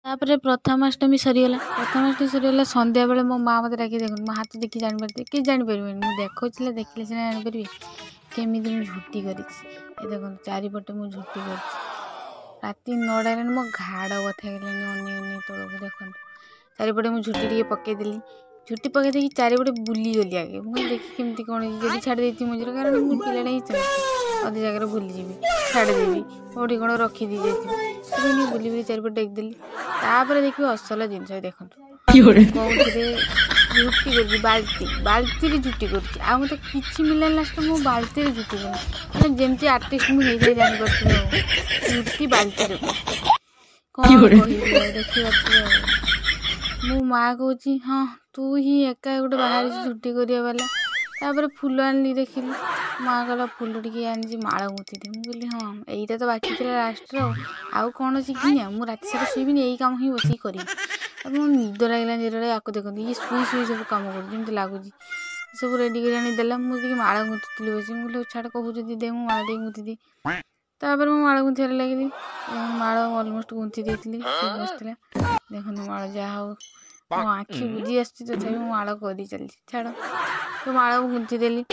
ତାପରେ ପ୍ରଥମାଷ୍ଟମୀ ସରିଗଲା। ପ୍ରଥମାଷ୍ଟମୀ ସରିଗଲା, ସନ୍ଧ୍ୟାବେଳେ ମୋ ମା ମୋତେ ଡାକି, ଦେଖନ୍ତୁ ମୋ ହାତ ଦେଖି ଜାଣିପାରିଥିବେ କି ଜାଣିପାରିବେନି, ମୁଁ ଦେଖାଉଥିଲେ ଦେଖିଲେ ସିନା ଜାଣିପାରିବେ କେମିତି ମୁଁ ଝୋଟି କରିଛି। ଏ ଦେଖନ୍ତୁ, ଚାରିପଟେ ମୁଁ ଝୋଟି କରିଛି। ରାତି 9ଟା ହେଲାଣି, ମୋ ଘାଡ଼ ବଥା ହେଇଗଲାଣି ଅନେଇ ଅନେଇ ତଳକୁ। ଦେଖନ୍ତୁ, ଚାରିପଟେ ମୁଁ ଝୋଟି ଟିକେ ପକାଇଦେଲି। ଝୋଟି ପକାଇ ଦେଇକି ଚାରିପଟେ ବୁଲିଗଲି ଆଗେ। ମୁଁ କହିଲି ଦେଖି କେମିତି କ'ଣ ହେଇଛି, ଯଦି ଛାଡ଼ି ଦେଇଥିବି ମଝିରେ, କାରଣ ମୁଁ ପିଲାଟା ହିଁ ସେମିତି, ଅଧେ ଜାଗାରେ ଭୁଲିଯିବି, ଛାଡ଼ିଦେବି, କେଉଁଠି କ'ଣ ରଖିଦେଇ ଯାଇଥିବି। ସେଥିପାଇଁ ବୁଲି ବୁଲି ଚାରିପଟେ ଦେଖିଦେଲି। ତାପରେ ଦେଖିବି ଅସଲ ଜିନିଷ। ଦେଖନ୍ତୁ, କେଉଁଥିରେ ଝୁଟି କରୁଛି, ବାଲ୍ଟି, ବାଲ୍ଟିରେ ଝୁଟି କରୁଛି। ଆଉ ମୋତେ କିଛି ମିଳିଲାନି, ଲାଷ୍ଟ ମୁଁ ବାଲ୍ଟିରେ ଝୁଟି କଲି। ମାନେ ଯେମିତି ଆର୍ଟିଷ୍ଟ ମୁଁ ହେଇଯାଇ ଜାଣିପାରୁଥିବି। ଆଉ ଝୁଟି ବାଲ୍ଟିରେ କରୁଛି, କ'ଣ କହିବି ଆଉ, ଦେଖିପାରୁଥିବେ। ଆଉ ମୋ ମା କହୁଛି, ହଁ ତୁ ହିଁ ଏକା ଗୋଟେ ବାହାରିଛୁ ଝୁଟି କରିବା ବାଲା। ତାପରେ ଫୁଲ ଆଣିଲି, ଦେଖିଲି। ମା କହିଲା, ଫୁଲ ଟିକେ ଆଣିଛି, ମାଳ ଗୁନ୍ଥିଦେ। ମୁଁ କହିଲି, ହଁ ଏଇଟା ତ ବାକି ଥିଲା ଲାଷ୍ଟରେ, ଆଉ କ'ଣ ଶିଖିନି? ଆଉ ମୁଁ ରାତି ସାରା ଶୋଇବିନି, ଏଇ କାମ ହିଁ ବସିକି କରିବି। ତାପରେ ମୋ ନିଦ ଲାଗିଲାନି ଯେତେବେଳେ, ୟାକୁ ଦେଖନ୍ତୁ, ଇଏ ଶୋଇ ଶୋଇ ସବୁ କାମ କରୁଛି ଯେମିତି ଲାଗୁଛି। ସବୁ ରେଡ଼ି କରି ଆଣି ଦେଲା। ମୁଁ ଟିକେ ମାଳ ଗୁନ୍ଥୁଥିଲି ବସି। ମୁଁ କହିଲି, ଛାଡ଼, କହୁଛନ୍ତି ଦେ, ମୁଁ ମାଳ ଟିକେ ଗୁନ୍ଥିଦିଏ। ତାପରେ ମୁଁ ମାଳ ଗୁନ୍ଥିବାରେ ଲାଗିଲି। ମାଳ ଅଲମୋଷ୍ଟ ଗୁନ୍ଥି ଦେଇଥିଲି, ସେ ବସିଥିଲା। ଦେଖନ୍ତୁ ମାଳ, ଯାହା ହଉ ମୋ ଆଖି ବୁଜି ଆସୁଛି, ତଥାପି ମୁଁ ମାଳ କରି ଚାଲିଛି। ଛାଡ଼ ତ, ମାଳ ଗୁନ୍ଥିଦେଲି।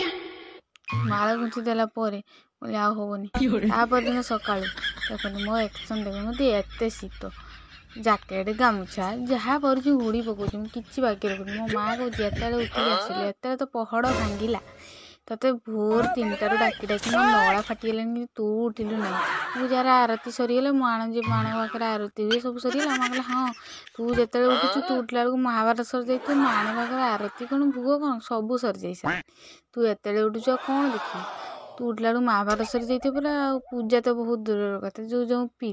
ମାଳ ଗୁନ୍ଥି ଦେଲା ପରେ କହିଲି ଆଉ ହେବନି। ତାପରଦିନ ସକାଳୁ ଦେଖନ୍ତୁ ମୋ ଆକ୍ସନ୍ ଦେଖନ୍ତୁ। ମୋତେ ଏତେ ଶୀତ, ଜ୍ୟାକେଟ୍, ଗାମୁଛା ଯାହା ପାରୁଛି ଘୋଡ଼ି ପକାଉଛି, ମୁଁ କିଛି ବାକି ରଖୁନି। ମୋ ମାଆ କହୁଛି, ଏତେବେଳେ ଉଠିକି ଆସିଲୁ, ଏତେବେଳେ ତ ପହଡ଼ ଭାଙ୍ଗିଲା, ତୋତେ ଭୋର 3ଟାରୁ ଡାକି ଡାକି ମୋ ନଳା ଫାଟିଗଲାଣି, କିନ୍ତୁ ତୁ ଉଠିଲୁ ନାହିଁ। ମୁଁ ଯାହାର ଆରତି ସରିଗଲା, ମୁଁ ଆଣ ଯେ ମାଣଙ୍କ ପାଖରେ ଆରତି ହୁଏ, ସବୁ ସରିଗଲା। ମା କହିଲା, ହଁ ତୁ ଯେତେବେଳେ ଉଠୁଛୁ, ତୁ ଉଠିଲା ବେଳକୁ ମହାଭାରତ ସରିଯାଇଥିବ। ମାଣ ପାଖରେ ଆରତି କ'ଣ, ଭୋଗ କ'ଣ, ସବୁ ସରିଯାଇ ସାରିଲାଣି। ତୁ ଏତେବେଳେ ଉଠୁଛୁ, ଆଉ କ'ଣ ଦେଖିବୁ? ତୁ ଉଠିଲା ବେଳକୁ ମହାଭାରତ ସରିଯାଇଥିବ ପୁରା, ଆଉ ପୂଜା ତ ବହୁତ ଦୂରର କଥା। ଯେଉଁ ଯେଉଁ ପିଲା